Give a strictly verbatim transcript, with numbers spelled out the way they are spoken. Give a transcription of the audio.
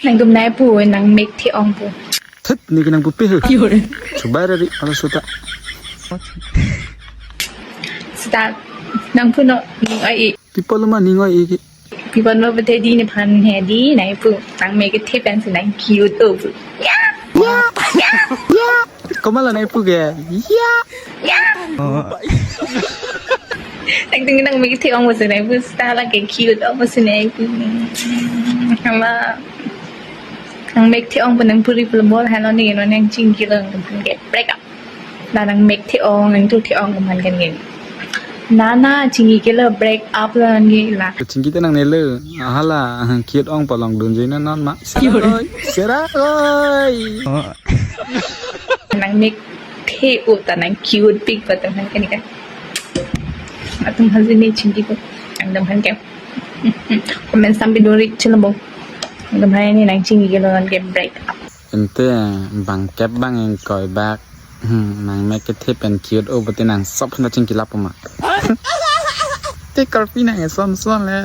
Nangtum nai pu, nangmek the-ong pu. Thut, neke nangpupe he. Chubai rari, ala suta. Suta, nangpu no, ning oi-e. Pi apot lo ma ning oi-e ke? Pi apot ma pu te di nephan he di, nai pu, nangmek kethe pensi nang cute-o pu. Ya! Ya! Ya! Ya! Komat lo nai pu ke? Ya! Ya! Nangtum nangmek the-ong pusi nai pu, suta lake cute-o pusi nai pu. Ama, nangmek the-ong pu nangpuri pu lo bol halo ni, no nangchingki lo nangtum ke break up. La nangmek the-ong, nangtur the-ong pu man kan ke. Na, na, chingki ke lo, break up lo nang ke la. Chingki te nangne lo, hala, cute-ong palong dunjui na non ma. Sera oi, sera oi. Nangmek the-o ta nang cute pik pa teman kan ka. Atum hal ni chingki ko. Ang teman ka. Comment sampai duri chelebong. Ang teman ni nang chingki ke lo nang ke break up. Ente bang kep bang ingkoi bak. Hmm, nangmek kethe pen cute-o pulote nang sop hena chingki lapu ma. Te karpi nang eson son le.